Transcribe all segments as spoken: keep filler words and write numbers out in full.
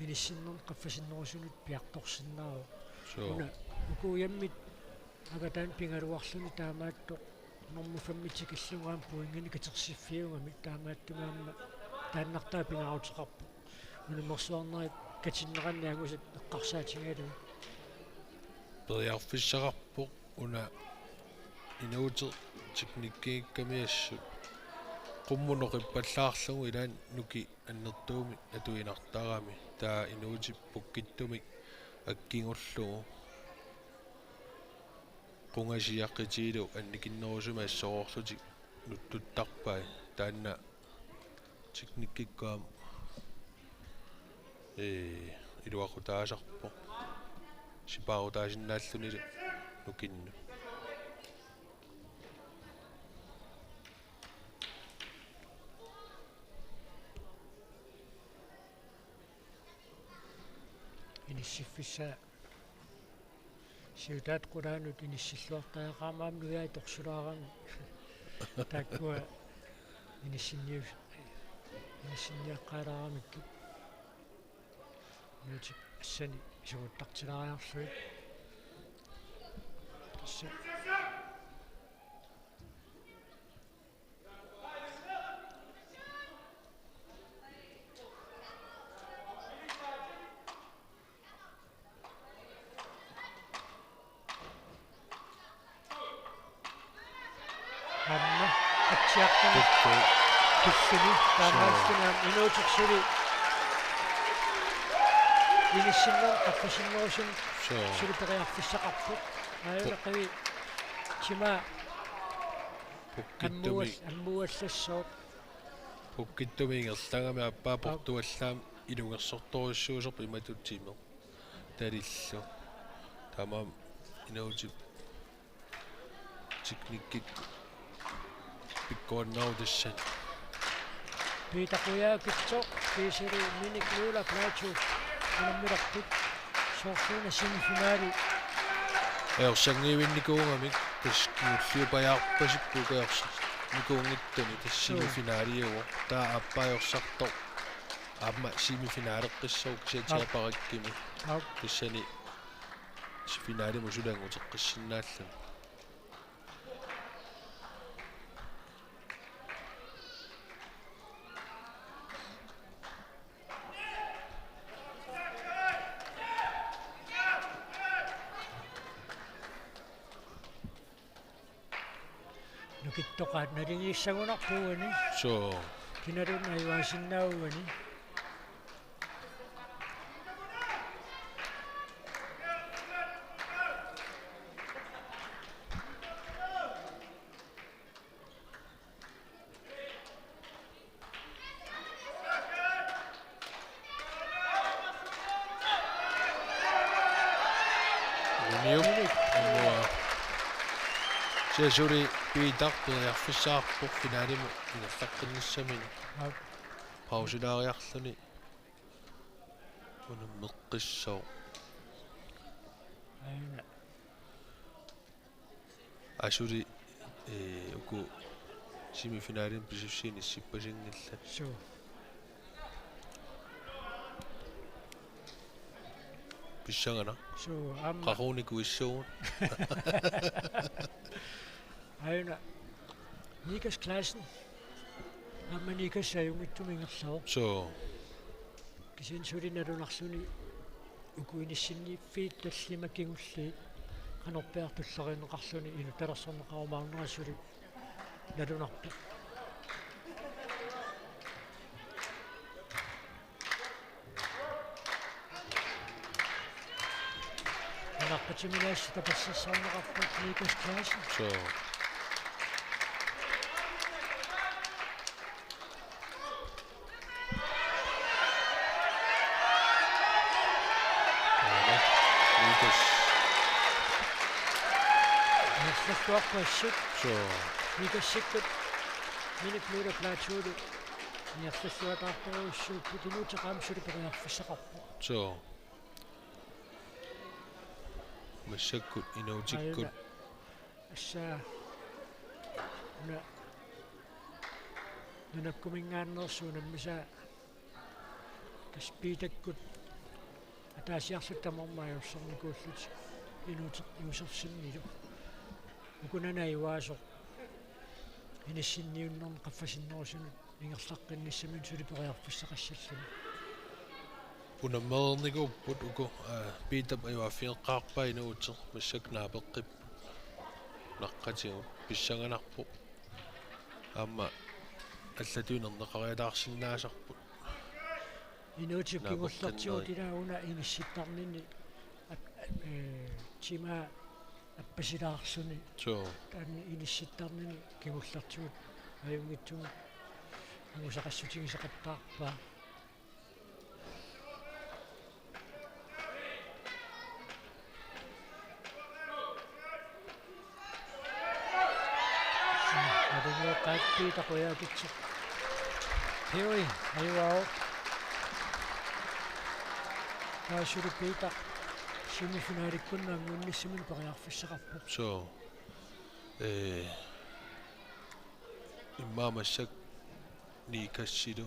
inissinnermut qaffasinnerusunut piartorsinnaavoq. Suu. Una uku ujammit angataani pigaluarluni taamaattoq normu femmitik illugu aamma pointinik katersiffiugami taamaattumik aamma taannartaa pingaaruteqarpoq. Unammersuarnerit katinneranni angusat eqqarsaatigalugit. Periarfissaqarpoq una inuuteq teknikkigikkamiassut. Qummut noqippallaarlugu ilaanni nuki annertuumik atuinartarami. Taava inuutit pukkittumik akkigullugu qungasiaqitigilu annikinnerusumik assoruullutik nuttuttarpai. Taanna teknikkikkut aamma, ee, iluaqutaasarpoq. Sipaarutaasinnaallunilu nukinnut. Inissiffissaa siutaat qulaanut inissilluartariaqarami aamma nujai torsulaarami. Taakkua inissinnius-, inissinniaqqaalaaramikkit. Nuutit assani sivuttartilaariarlugit. Tassa. Aamma atsiartuni. Tuttu. Tulluni. Taamaalluni aamma inuuteq suli inissinnermut qaffasinnerusunut. Suu. Suli periarfissaqarpoq. Aajuna qivi timaa. Pukkittumik. Ammual-, ammuallassooq. Pukkittumik ingerlagami aappaa portuallaamik ilungersortorujussuusoq imatut timeq talillu. Taamaammat inuutit teknikkikkut pikkorinnarutissan. Peter Kujaakitsoq, P S L-i Minik Nuula Plateau unammilerput. Soorluuna semifinali. Ajorsanngivinnikuugamik, tassa kingulliupajaarpasikku ajorsannikuunngitsuni, tassa semifinaliuvoq. Taava aappaajorsartoq aamma semifinaleqqissaaq kisianni Aap. Tiaparakkimi. Aap. Tassani finalimut suli anguteqqissinnaalluni. Nukittoqaat naligiissagunarpoq uani. Suu. Kinaluunniit ajugaasinnaavugut uani. Uniup. Uniup. Aamma. Kisianni suli Peter periarfissaqarpoq finalimut ingerlaqqinnissaminut. Aap. Pausilaariarluni unammeqqissaaq. Aana. Asuli, ee, uku semifinalimi pisussat inissippasinngillat. Suu. Pissanganaq. Suu, aamma. Qaquguni kuissuugut. Aajuna. Nikas Clausen. Aamma Nikas ajunngitsumik ingerlavoq. Suu. Kisianni suli nalunarluni uku inissinniiffiit tallimat kingulliit qanorpiaq tulleriinneqarluni inuttalersorneqarumaarnera suli nalunarpoq. Nunarput timinaassi tapersersorneqarpoq Nikas Clausen. Suu. Nikas. Nikalluarput assut. Suu. Nikassikkut. Minik Nuula Plateaulu. Nikalluartaartorujussuupput inuuteqaat suli periarfissaqarpoq. Suu. Massakkut inuutikkut. Aajuna. Assaa. Una. Nunakkuminngaanneersoq unammisaa. Tassa Peterkut Ataasiarluta tamarmik ajorsarnikuullutik inuuseq iusersinnilu. Ukunani ajugaasoq inissinniunnerni qaffasinnerusunut ingerlaqqinnissaminut suli periarfissaqassalluni. Unammereernikuupput uku, aa, Piitap ajugaaffigeqqaarpaa inuuneq massakkut naapeqqipput. Naqqatigut pissanganarpoq. Aamma allatut inerneqariataarsinnaasarput. Inuup kingullertigut naapeqqinnerit. Ilaa una inissittarnini ap-, ee, timaa appasilaarluni. Suu. Taanna inissittarnini kingullertigut ajunngitsumik angusaqassutigisaqattaarpaa. Alinngooqqaat Piitaq Qujaukitsoq. Piri ajugaavoq. Taava suli Piitaq semifinalikkunni angunnissaminut periarfissaqarpoq. Suu. Ee, immaqa massakkut Nikassilu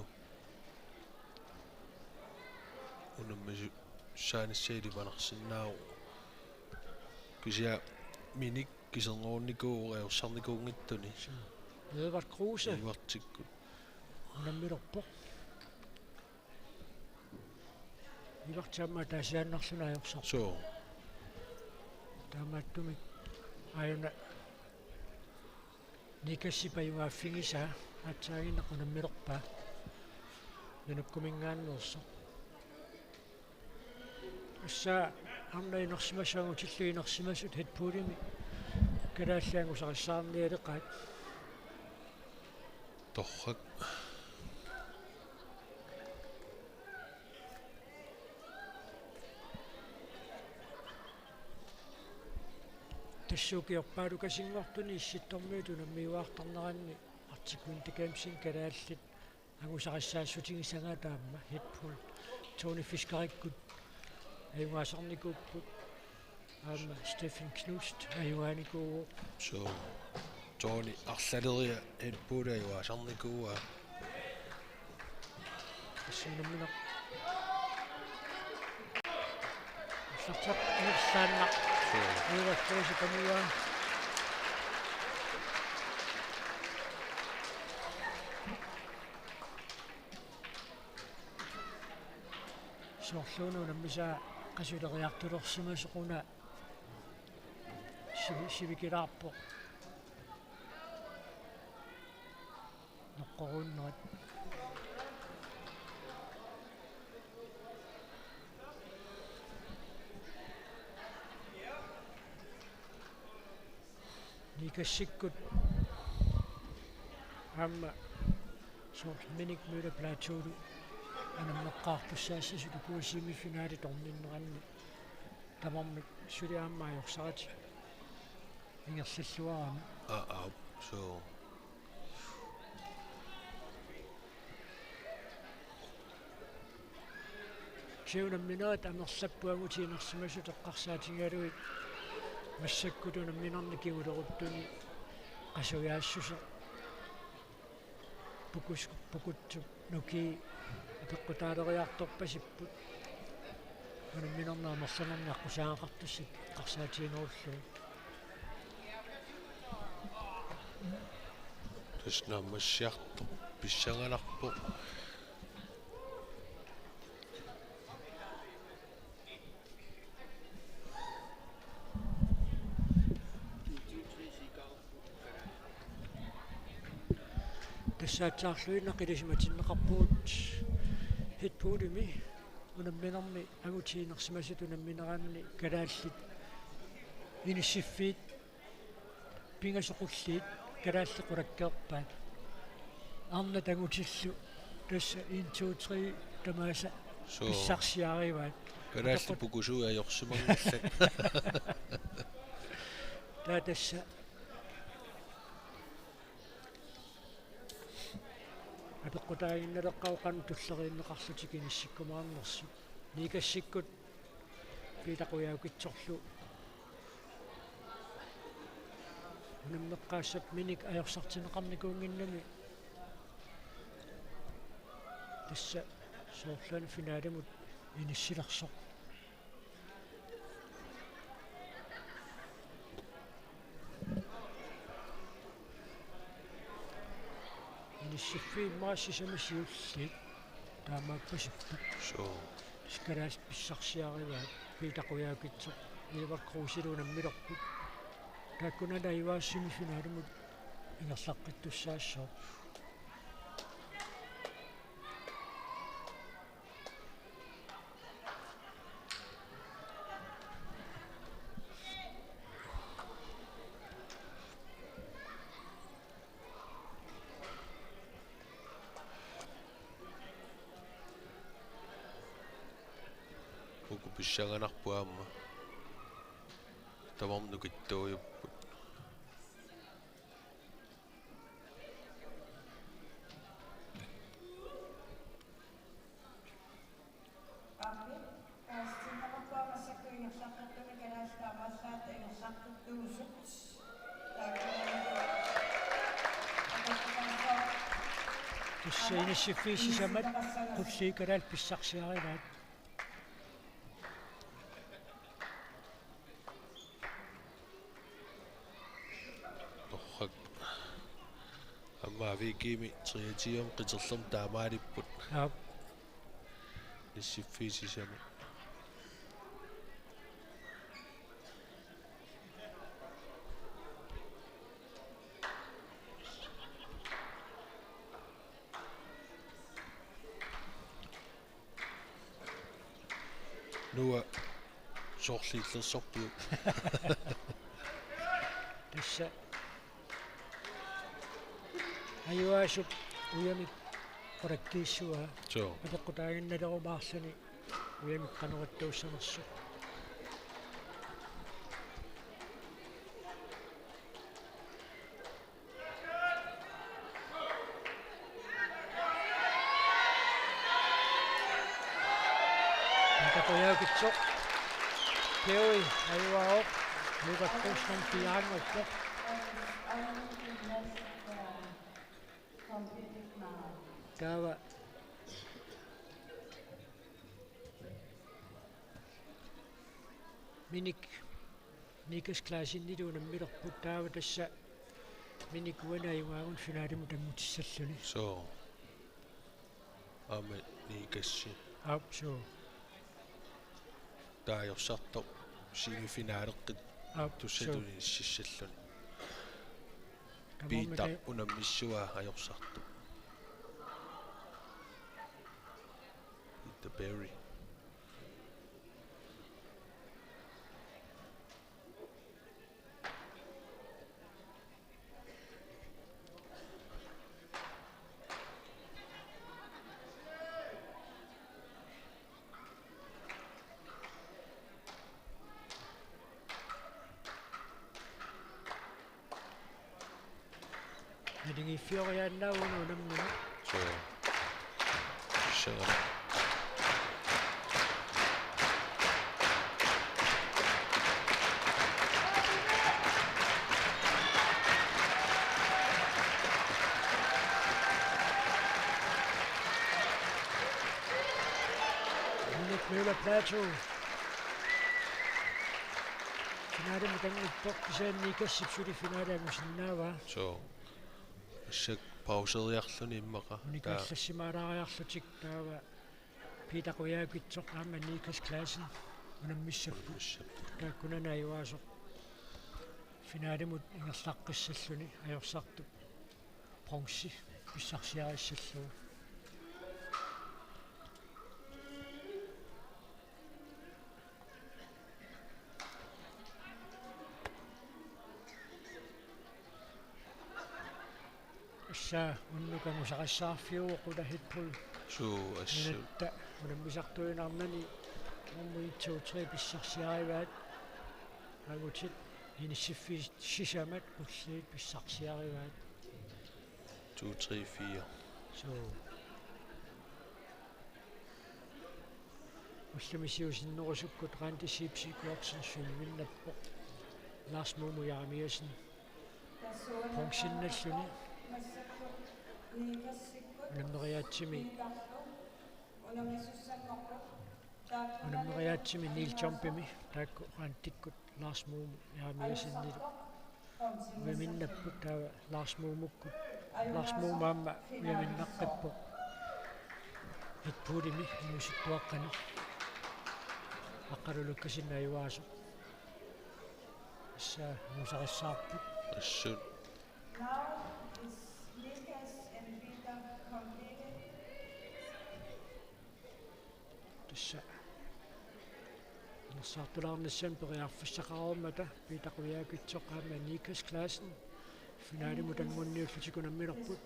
unammisut saanissai ilimanarsinnaavoq. Kisianni Minik kiserngorunnikuuvoq ajorsarnikuunngitsuni. Edvard Kruse. Edvardsikkut. Unammilerpoq. Edvardsi aamma ataasiaannarluni ajorsarpoq. Suu. Taamaattumik aajuna Nikassip ajugaaffigisaa aatsaaginnaq unammilerpaa. Nunukkuminngaanneersoq. Tassa arnat inersimasut angutillugit inersimasut Red Bullimi kalaallit angusarissaarnialeqaat. Torrak. Tassa ukiorpaalukasinngortuni Issittormiut unammiuaartarneranni Arctic Winter Gamesimi kalaallit angusarissaassutigisagaat aamma Red Bull Tony Fiskerikkut ajugaasarnikuupput. Aamma Stephen Knust ajugaanikuuvoq. Suu. Tony arlaleriarlugu Red Bull ajugaasarnikuuaa. Tassa unammineq. Arlaleriarlugu. Suu. Uivakkoosi kamuaa. Soorluuna unammisaa qasuleriartulersimasoq una sivi-, sivikilaarpoq. Noqqorunnerit. Nikassikkut aamma soorlu Minik Møller Plateaulu unammeqqaartussaassasut ukua semifinalit orninneranni tamarmik suli aamma ajorsaratik ingerlalluarami. Aa, aa, suu. Kisianni unamminerit amerlapput angutit inersimasut eqqarsaatigalugit massakkut unamminerni kinguleruttuni qasujaassuseq pukus-, pukutsuk nukii apeqqutaaleriartorpasipput. Unamminerni amerlanerni aqqusaagaqartussat eqqarsaatiginerullugu. Tassa naammassiartoq pissanganarpoq. Tassa aatsaarluinnaq ilisimatinneqarpugut Red Bullimi unamminermi angutit inersimasut unammineranni kalaallit inissiffiit pingasut qulliit kalaallit qulakkeerpaat. Arnat angutillu tassa en, to, tre tamaasa. Suu. Pissarsiarivaat. Kalaallit apeqqut- pukusui ajorsimanngillat. Taava tassa apeqqutaaginnaleqqaavoq qanoq tulleriinneqarlutik inissikkumaarnersut. Nikassikkut Piitaq Qujaukitsorlu unammeqqaassappat Minik ajorsartinneqarnikuunnginnami. Tassa soorluuna finalimut inissilersoq. Inissiffik immaqa sisamat siulliit taamaappasippoq. Suu. Kalaallit pissarsiarivaat, Peter Qujaukitsoq, Ivar Kruusilu unammilerput. Taakkunani ajugaasut semifinalimut ingerlaqqittussaassooq. Uku pissanganarpoq aamma. Tamarmik nukittuujupput. Tassa inissiffik sisamat qulliit kalaallit pissarsiarivaat. Torrak. Aamma A V G-mi treogtyvemi qiterlermi taamaalipput. Aap. Inissiffik sisamat. Noah, soorlu illersorpiuk? Tassa ajugaasup ujamik qulakkiissavaa. Suu. Apeqqutaaginnalerumaarluni ujamik qanoq ittuussanersoq. Peter Qujaukitsoq. Kiui ajugaavoq. Ivar Kruusilu piaanngorpoq. Taava Minik Nikas Claessenilu unammilerput, taava tassa Minik uani ajugaagut finalimut anngutissalluni. Suu. Aamma Nikasi. Aap, suu. Taava ajorsartoq semifinaleqqittussatut. Aap, suu. Inississalluni. Tamarmik Peter ta- unammissavaa ajorsartoq. Peter Berry. Naligiiffioriaannaavoq una unammineq. Suu. Suu. Minik Møller Platou. Finalimut annguppoq, kisianni Nikasip suli finale angusinnaavaa. Suu. Assut pauseriarluni immaqa. Unikaallassimaaleriarlutik taava Peter Qujaukitsoq aamma Nikas Claessen unammissapput. Unammissapput. Taakkunani ajugaasoq finalimut ingerlaqqissalluni ajorsartoq bronze pissarsiarissallugu. Tassa unnuk angusaqassaarfiuvoq qulahitpul. Suu, assut. Nunatta unammisartuinnarnani nummer to tre pissarsiarivaat. Angutit inissiffik sisamat qulliit pissarsiarivaat. To, tre, fire. Suu. Ullumi siusinnerusukkut Randi Sipsi Kortsen sølvinnappoq. Lars Mumu Jeremiassen bronzennalluni. Unammeriaatsimi. Unammeriaatsimi Neil Jumpimi taakku Randikkut Lars Mumu Jeremiassenilu uiminnapput, taava Lars Mumukkut Lars Muum aamma ujaminnaqqippoq. Red Bullimi inuusuttuaqqani. Aqqalu Lukkasinni ajugaasut. Tassa angusarissaarput. Assut. Now is Nikas and Peter completed. Tassa anersaartulaarnissannut periarfissaqarummata Peter Qujaukitsoq aamma Nikas Clausen finalimut anguniullutik unamminerput.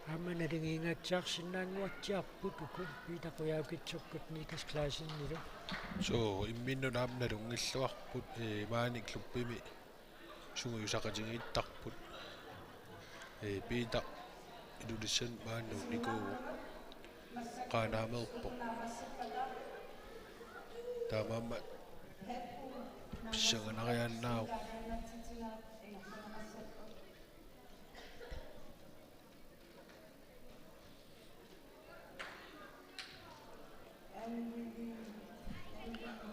Aamma nalingiinngaatsiarsinnaannguatsiarput uku Peter Qujaukitsukkut Nikas Clausenilu. Suu, imminnut aamma nalunngilluarput, ee, maani klubbimi sungiusaqatigiittarput. Ee, Peter Ilulissani maani unnikuuvoq. Qaanaameerpoq. Taamaammat pissanganariaannaavoq.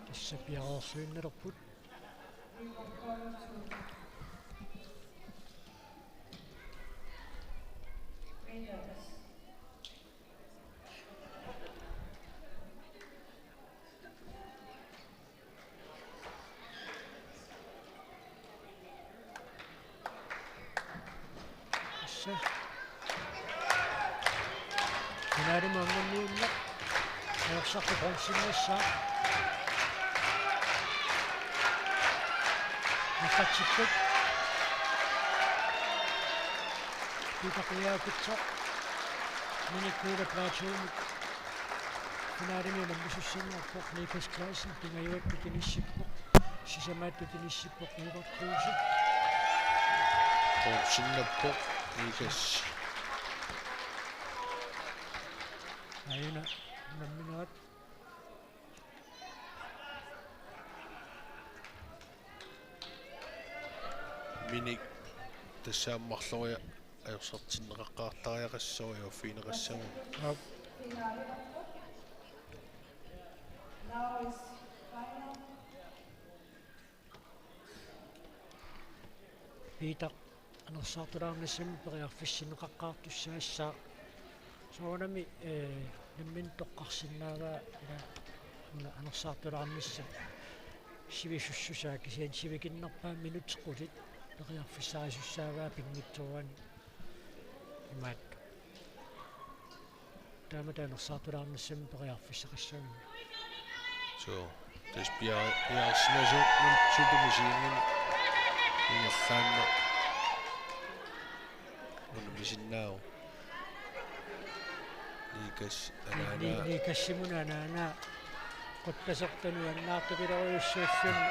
Tassa piareersuinnalerput. Tassa. Finalimut anguniunneq. Ajorsartoq bronzimut nassaaq. Naqatsipput. Peter Qujaukitsoq. Minik Møller Plateaumut. Finalimi unammisussinnaavoq Nikas Clausen, pingajuattut inissippoq, sisamaattut inissippoq Edvard Kruse. Bronzinnappoq Nikas. Aajuna unamminerat. Minik tassa aamma marloriarluni ajorsartinneqaqqaartariaqassaaq, uaffigineqassaaq. Aap. Peter anersaartulaarnissannut periarfissinneqaqqaartussaassaaq. Soorunami, ee, nammineq toqqarsinnaavaa ila una anersaartulaarnissaq sivisussusaa, kisianni sivikinnerpaaq minutsit qulit periarfissarisussaavaa pinngitsoorani imaattoq. Taamatut anersaartulaarnissannut periarfissaqassagami. Suu. Tassa pia-, piareersimasoq minutsit tumisinngini ingerlaannaq unammisinnaavoq. Nikas anaanaa. Ni-, Nikasimut anaanaa. Quttasertaq nuannaartupiloorujussuulluni.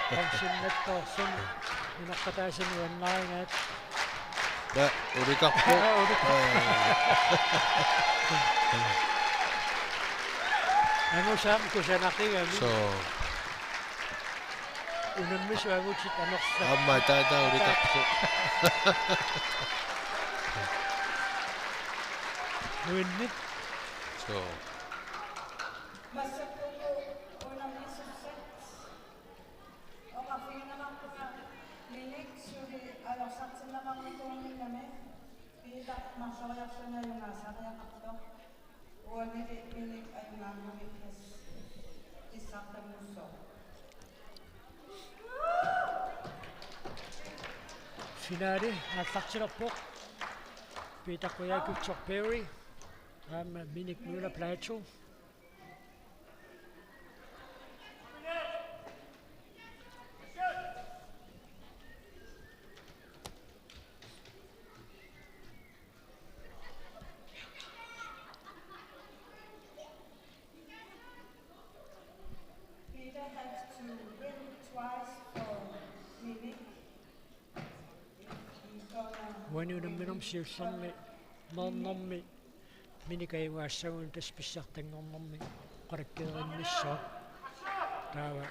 Bronzinnattoorluni. Nunaqqataasa nuannarigaat. Taa, ulikarpoq. Taa, ulikarpoq. Aa. Angusaami kusanaqigami. Suu. Unammisut angutit anersaat. Aamma taava ulikarpoq. Nuinnik. Suu. Massakkut unammisussat oqarfigineqarpunga Minik suli ajorsartinneqarnikuunnginnami, Peter marloriarluni ajugaasariaqartoq. Uanili Minik ajugaangamik pissartanngussaaq. Finale aallartilerpoq. Peter Qujaukitsoq Perry aamma Minik Møller Platou. Peter has to win twice for Minik. Uani unamminermi siullermi meernermi Minik ajugaassaguni tassa pissartanngornermi oqalakkeerinnissaa. Taava.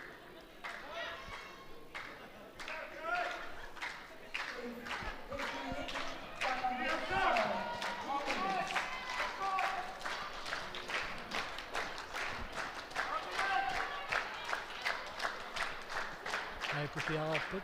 Piaarput.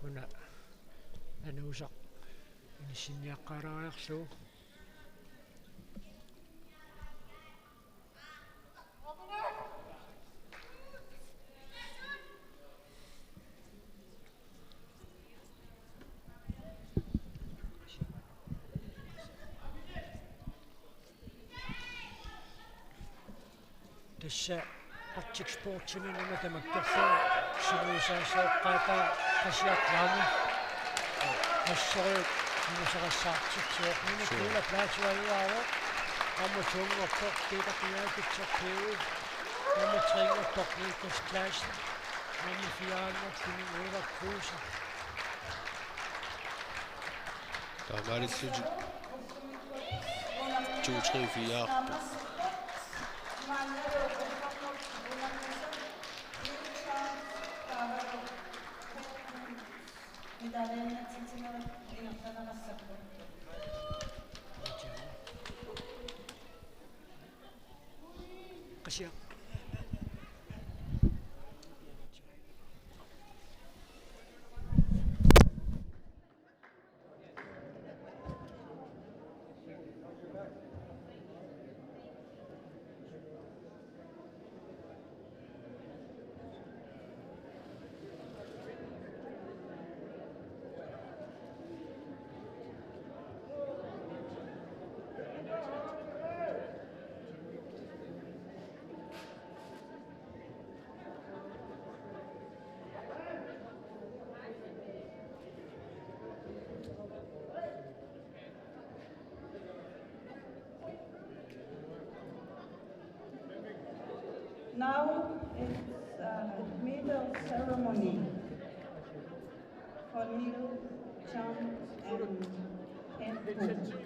Una Anuusaq inissinniaqqaalaariarlugu. Tassa Arctic Sportsimi nuna tamakkerlugu sungiusaasoqqaataa Qasiaq Lange. Assoriup nunasaqassaartitsivoq, nuna Sure. Kuula plaatsuajuaavoq. Nummer to-nngorpoq Peter Kiaakitsoq Piuit. Nummer tre-nngorpoq Niklas Clausen. Nummer fire-nngorpoq Flemming Ulrik Kruse. Taamaalillutik to, tre, fire. Qasiaq. Now it's a medal ceremony for Neil, John, and Andrew.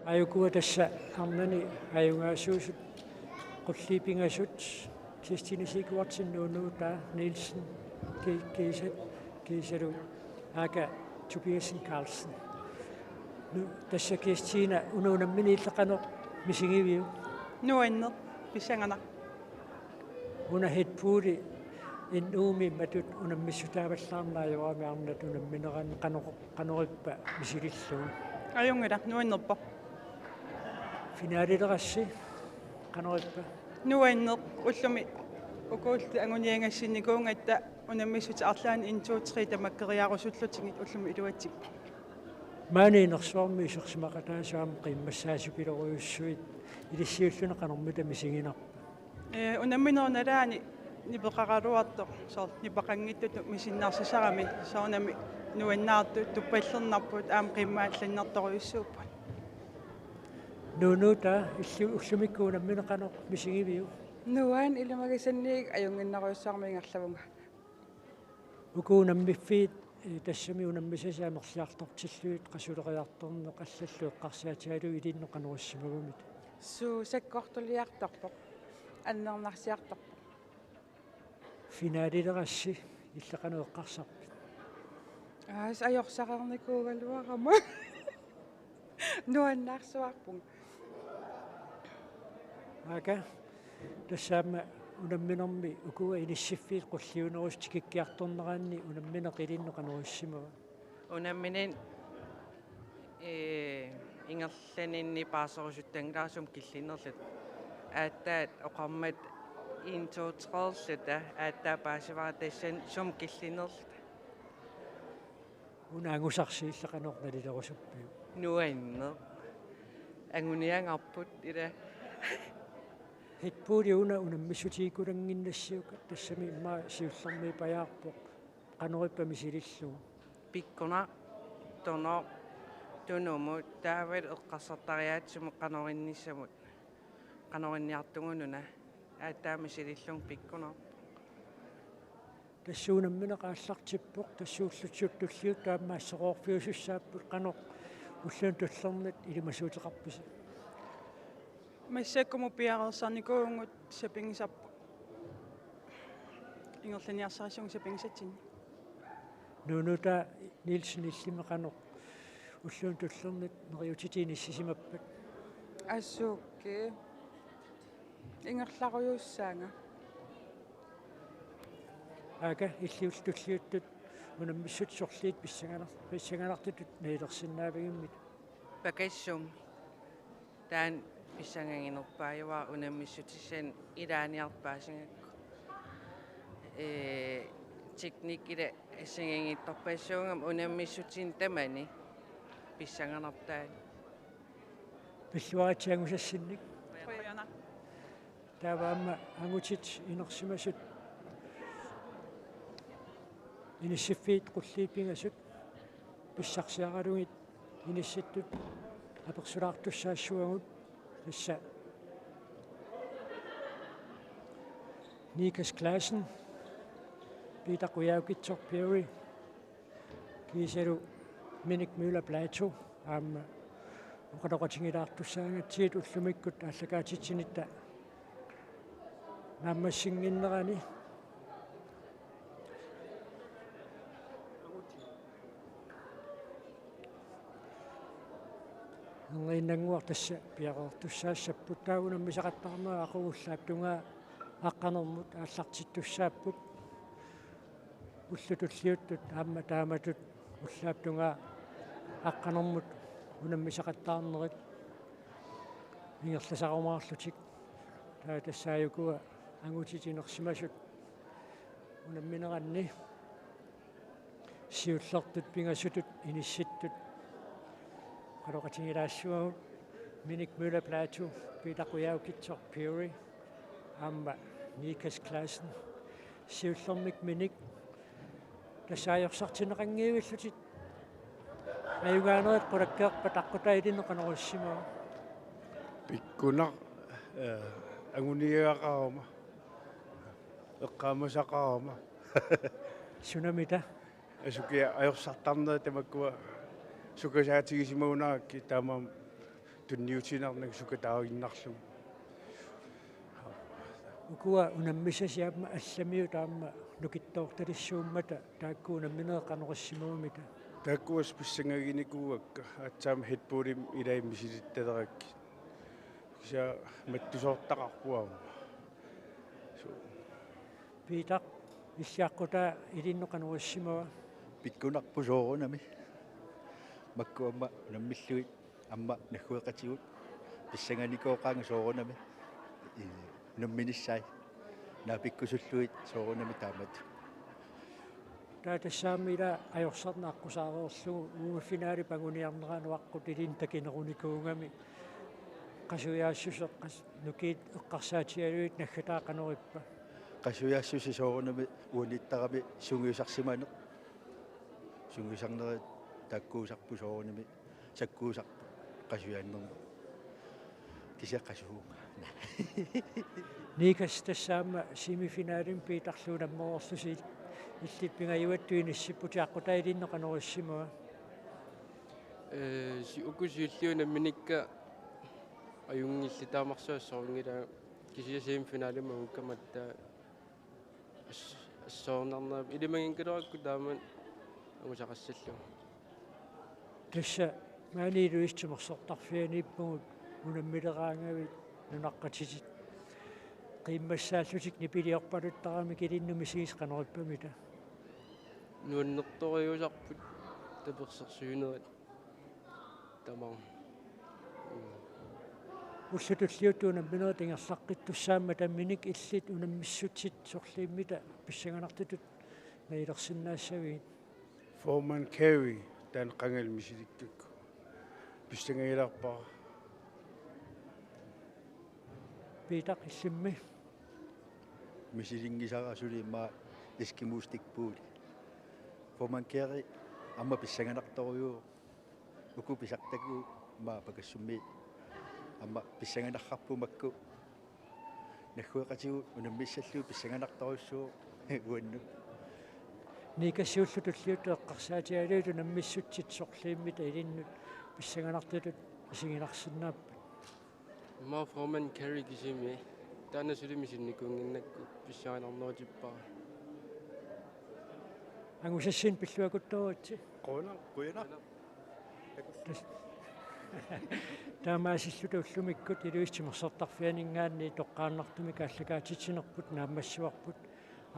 Aajukua tassa arnani ajugaasuusut, qulliit pingasut, Kirstine Sigurdsen, Nuunuutaa Nielsen, Ki-, Kiisa-, Kiisalu Aaka Tobiassen Carlsen. Nu, tassa Kirstine, una unammineq illit qanoq misigiviuk? Nuanneq, pissanganaq. Una head pooli N U-mi matut unammissutaavallaarneq ajorami arnat unammineranni, qanoq-, qanorippa misilillugu? Ajunngilaq, nuannerpoq. Finalilerassi qanorippa? Nuanneq, ullumi ukuulluta anguniagassinikuugatta unammissutit arlaanni en, to, tre tamakkeriarusullutigit ullumi iluatsippoq. Maani inersuarmi isersimaqataasut aamma qiimmassaasupilorujussuit ilissiulluni qanormita misiginarpa? Ee, unamminerup nalaani nipeqaraluartoq, soorlu nipeqanngitsutut misinnaarsisarami, soorunami nuannaartut tuppallernarput aamma qiimmaallannertorujussuupput. Nuunuutaa, illu-, ullumikkut unammineq qanoq misigiviuk? Nuann, ilimagisannik ajunnginnerujussuarmik ingerlavunga. Uku unammiffiit, eh, tassami unammisasi amerliartortillugit qasuleriartorneq allallu eqqarsaatigalugu ilinnut qanoq issimagumita? Suu, sakkortuliartorpoq, annernarsiartorpoq. Finalilerassi illit qanoq eqqarsarpit? Aas, ajorsaqarnikuugaluarama. Nuannaarsuarpunga. Aaka, tassa aamma Unamminermi ukua inissiffiit qulliunerusut tikikkiartorneranni unammineq ilinnut qanoq issimava? Unammineq, ee, ingerlaninni paaserusuttanngilara sumut killinnerluta. Aatsaat oqarmat en, to, tre-rluta, aatsaat paasivara tassani sumut killinnerluta. Una angusarsi illit qanoq nalilerusuppiuk? Nuanneq. Anguniagarput ila. Headboardi una unammissutigikulannginnassiuk, tassami immaqa siullermiippajaarpoq. Qanoq ippa misilillugu? Pikkunaq, tunoq, tunumut, taavalu eqqarsartariaatsumut qanoq innissamut. Qanoq inniartugut una. Aatsaat misilillugu pikkunarpoq. Tassa unammineq aallartippoq, tassa ullutsut tulliuttut aamma asseqoorfiusussaapput, qanoq ulluni tullernit ilimasuuteqarpisi? Massakkumut piareersarnikuuvugut sapinngisarput. Ingerlaniarsarissaagut sapinngisatsinnik. Nuunuutaa Nielsen, illimmi qanoq ulluni tullernit neriuutitit inissisimappat? Assut ingerlarujuussaanga. Aaka, illit ullut tulliuttut unammissut sorliit pissanganar-, pissanganartutut nalilersinnaavigimmitit? Pakassum. Taanna pissangaginerpaajua unammissutissani ilaaniarpaasigakku. Ee, teknik ila assigiinngitsorpassuugami unammissutini tamani pissanganartaani. Pilluaritsi angusassinnik. Qujanaq. Taava aamma angutit inersimasut inissiffiit qulliit pingasut pissarsiaralugit inissittut apersulaartussaassavagut, tassa Nikas Clausen, Peter Kujaukitsoq Peary, kiisalu Minik Møller Platou aamma oqaloqatigilaartussaagatsigit ullumikkut aallakaatitsinitta naammassinnginnerani. Erniinnannguaq tassa piareertussaassapput. Taava unammisaqattaarnerit aqagu ullaap tungaa aqqanermut aallartittussaapput. Ullut tulliuttut aamma taamatut ullaap tungaa aqqanermut unammisaqattaarnerit ingerlasarumaarlutik. Taava tassa ukua angutit inersimasut unammineranni siullertut pingasutut inissittut oqaloqatigilaassavagut: Minik Møller Platou, Peter Kujaukitsoq Peary, aamma Nikas Clausen. Siullermik Minik, tassa ajorsartinneqanngivillutit. Ajugaanerit qulakkeerpat aqqutaa ilinnut qanoq issimava? Pikkunaq, ee, anguniagaqarama. Eqqaamasaqarama. Sunamita? Asukiaq ajorsartarnerit tamakkua sukasaatigisimaguniarakkit, taamaammat tunniutiinnarnagu sukataaginnarlugu. Ukua unammisasi aamma allamiut aamma nukittoortalissuummata, taakku unamminerit qanoq issimavamita? Taakku assut pissangaginikuuakka, aatsaammi headboardimi ilaat misilittalerakku. Kisianni mattusoortaqarpoq aamma. Su- Peter, illit aqqutaa ilinnut qanoq issimava? Pikkunarpoq soorunami. Makku aamma unammillugit aamma naggueqatigut pissanganikooqaanga soorunami. Ii, unamminissai. Naapikkusullugit soorunami taamatut. Taava tassami ila ajorsarneq aqqusaareerlugu uuma finalip anguniarneranut aqqut ilinnut takinerunikuugami. Qasujaassuseq qas-, nukiit eqqarsaatigalugit naggataa qanoq ippa? Qasujaassuseq soorunami uaniittarami sungiusarsimaneq. Sungiusarnerit taakkuusarput soorunami sakkuusarput qasujaannermut. Kisianni qasuuvunga. Nikas, tassa aamma semifinalimi Peterlu unammereerlusi, illit pingajuattut inissipputit, aqqutaa ilinnut qanoq issimava? Ee, si-, uku siulliit unamminikka ajunngillat, taamarsuaq assorinngilanga, kisianni semifinalimi angukkama aatsaat as-, assoornarnerup ilimaginngikkaluarakku taama angusaqassallugu. Tassa maani Ilulissat timersortarfianiippugut unammileraangavit nunaqqatitit. Qiimmassaallutik nipiliorpaluttaramik ilinnut misigisat qanoq ippamita? Nuannertorujussuusarput tapersersuinerit tamarmik. Ullut tulliuttut unamminerit ingerlaqqittussaammat tamminik illit unammissutsit sorliimmita pissanganartutut nagilersinnaassavigit? Formand Carey, taanna qangali misilikkakku pissangagilaarpara. Piitaq illimmi? Misilinngisara suli immaqa eskimostikpuuli. Formand Carey aamma pissanganartorujuuvoq. Uku pisartakkavut immaqa Pakassummit aamma pissanganarparput makku. Naggueqatigut unammissallugu pissanganartorujussuuvoq uannut. Niikasiullu tulliuttoq eqqarsaatigalugit unammissutsit sorliimmita ilinnut pissanganartutut isiginarsinnaappat? Immaqa Formand Carey kisimi. Taanna suli misinnikuunnginnakku pissanganarnerutippara. Angusassinnik pilluakuttooritsi. Qujanaq, qujanaq. Taamaasilluta ullumikkut Ilulissat Timersortarfianinngaanniit toqqaannartumik aallakaatitsinerput naammassivarput.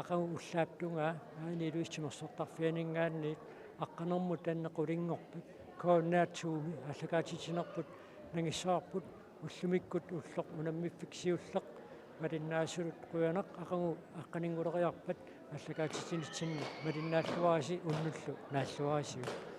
Aqagu ullaap tungaa aani Ilulissat Timersortarfianinngaanniit aqqanermut tanneq qulinngorpat K N R to-mi aallakaatitsinerput nangissavarput. Ullumikkut ulloq unammiffik siulleq malinnaasunut qujanaq. Aqagu aqqaninnguleriarpat aallakaatitsinitsinni malinnaalluarisi, unnullu naalluarisiuk.